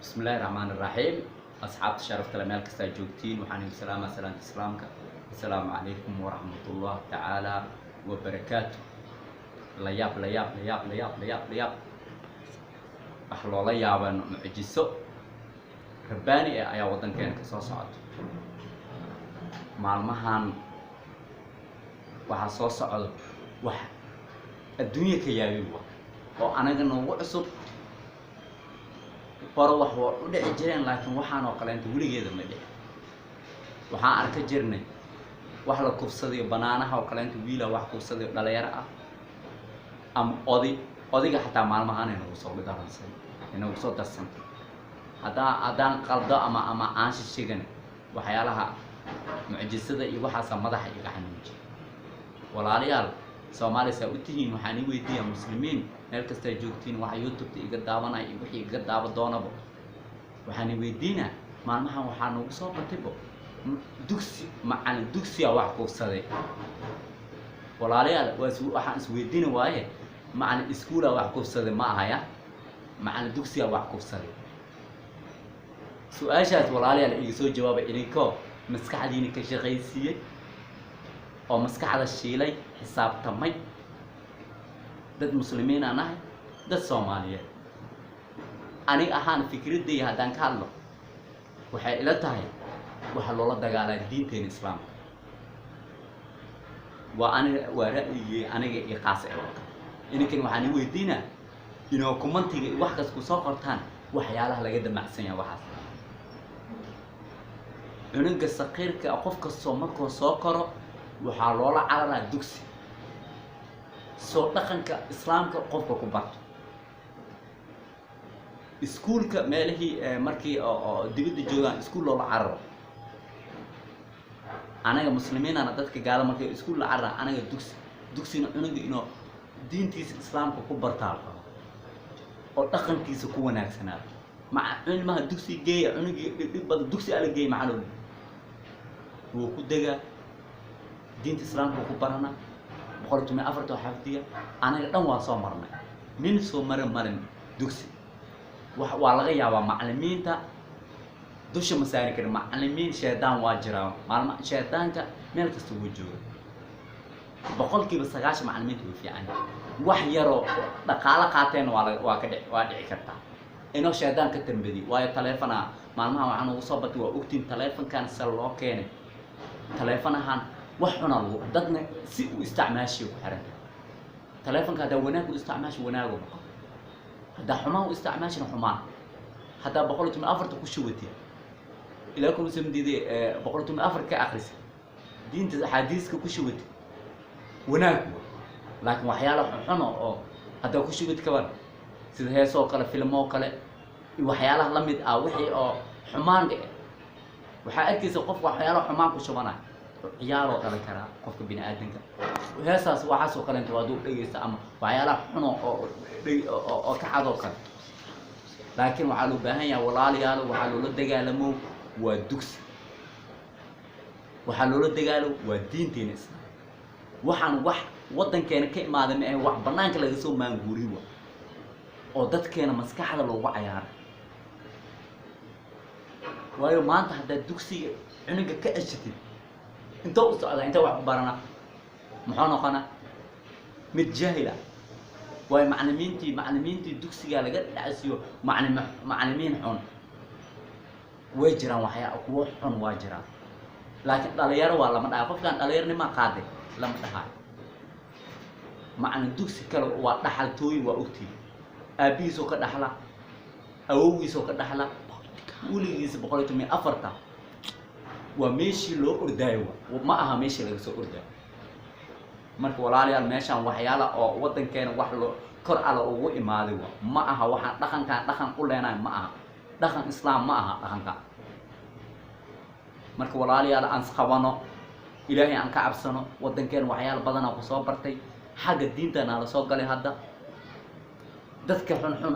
Bismillahi raxmaani raxiim. Asxaabta sharafta le, meel kastaa joogtiin, waxaan idin salaamaa salaanta Islaamka. Assalaamu calaykum waraxmatullah tacaala wabarakaatu. La yaab, la yaab, la yaab, la yaab, la yaab, la yaab, wax loola yaaban, mucjiso rabbaani ah ayaa waddankeena kasoo socota maalmahan. Waxaa soo socda wax adduunya ka yaabi wa oo anaga noogu cusub. Hore wax waa u dhici jireen, laakiin waxaan oo kaleenta weligeeda ma dhicin. Waxaan arka jirnay wax la kufsadayo banaanaha oo kaleenta, wiila wax kufsadayo dhalinyaro ah ama oday. Odayga xataa maalmahaan inagu soo daransan, inagu soo darsantay. Haddaan qaldo ama aan shishigana, waxyaalaha mucjisada iyo waxaasaa madaxa iga xanuunjiya. Walaalayaal, Soomaaliya saa u tihiin, waxaan i weydiiyaa, muslimiin meel kastaa joogtiin, waxa YouTube-ta iga daawanaya iyo wixii iga daawa doonaba, waxaan i weydiinaa, maalmahan waxaa nagu soo bataybo dugsi, macalin dugsiya wax kufsaday. Walaalayaal, waa is waxaan isweydiina waaye, macalin iskuula wax kufsaday ma ahaya, macalin dugsiya wax kufsaday? Su-aashaas, walaalayaal, iga soo jawaabay idinkoo maskaxdiina ka shaqaysiiyey oo maskaxda shiilay, xisaabtamay. Dad muslimiin aan ahay, dad Soomaaliyeed. Aniga ahaan fikradayda haddaan ka hadlo, waxay ila tahay waxaa loola dagaalaa diinteena Islaamka. Waa aniga, waa ra'yigii aniga iyo qaas ee wata. Ininkan waxaan i weydiinaa inoo comment-iga iyo wax kas kusoo qortaan waxyaalaha laga damacsan yahay. Waxaas cunuga saqiirka, qof kastoo markuu soo koro, waxaa loola cararaa dugsi soo dhaqanka Islaamka qofka ku barto. Iskuulka meelihii markii oo dibadda joogaan iskuul loola cararo. Anaga muslimiinana, dadka gaala markay iskuul la carara, anaga dugsi. Dugsina cunuga inuu diintiisa Islaamka ku bartaa la rabaa oo dhaqankiisa ku wanaagsanaado. Maca ilmaha dugsi geeya, cunugii dhib badan dugsi ala geeya, maxaa loo wuu ku degaa, diinta Islaamka wuu ku baranaa, 114-ta xafdiya. Anaga dhan waa soo marnay, nin soo marin marin dugsi. Wax waa laga yaabaa macalimiinta dusha ma saari karin. Macalimiin shaydaan waa jiraa, maalma shaydaanka meel kasta wuu jooga. 90% macalimiinta way fiican, wax yaroo dhaqaalo qaateenna waa laga waa ka dhici, waa dhici kartaa inuu shaydaan ka tambadiyo. Waayo, taleefona maalmaha waxaa nagu soo batay, waa ogtiin taleefonkan se loo keenay. Taleefon ahaan wax xuna lagu dadna si u isticmaashiyo ku xiran tahay. Taleefonka haddaa wanaag u isticmaasho, wanaagu noqon; haddaa xumaan u isticmaashina, xumaan. Haddaa 114-ta ku shubatid, ilaa kuma samdiide 114 ka akrisa, diinta axaadiiska ku shubatid, wanaag wa. Laakiin waxyaala xunxuno oo haddaa ku shubid kaban, sida heesoo kale, filmoo kale iyo waxyaalaha la mid ah, wixii oo xumaanka ah, waxaa arkaysa qofka waxyaalaha xumaan ku shubanaya, ciyaaloo dhalan karaa qofka bini aadanka. Heesaas waxaasoo kale inta hadduu dhegeysta ama waxyaalaha xuno oo oo ka xadoo kale. Laakiin waxaa loo baahan yahay, walaalayaalo, waxaa loola dagaalamo waa dugsi, waxaa loola dagaalo waa diinteena Islaam. Waxaan wax waddankeena ka imaaday ma ahe, wax banaanka laga soo maanguuriy wa oo dadkeena maskaxda loogu cayaaray. Waayo, maanta haddaad dugsiga cunuga ka ceshatid, intoo u socdaa, intee wax ku baranaa, muxuu noqonaa? Mid jaahil ah. Waayo, macalimiintii dugsigaa laga dhacsiiyo, macalimiin xun way jiraan, waxyaa kuwo xun waa jiraan, laakiin dhalinyaro waa lama dhahay. Qofkan dhalinyarnimaa qaaday lama dhahayo. Macalin dugsi kale waa dhaxaltooyi, waa ogtii, aabbihiisoo ka dhaxla, awowgiisoo ka dhaxla, weligiisa 114-ta waa meeshii loo ordaayo, wa ma aha meeshii laga soo ordaayo. Marka walaalayaal, meeshaan waxyaala oo waddankeena wax loo kor ala ugu imaaday wa ma aha. Waxaan dhaqankaan dhaqan u leenahay ma aha, dhaqan Islaam ma aha dhaqankaan. Marka walaalayaal, aan isqabano, Ilaahay aan ka cabsano. Waddankeena waxyaala badanaa kusoo bartay xagga diintana la soo galay hadda dadka xunxun.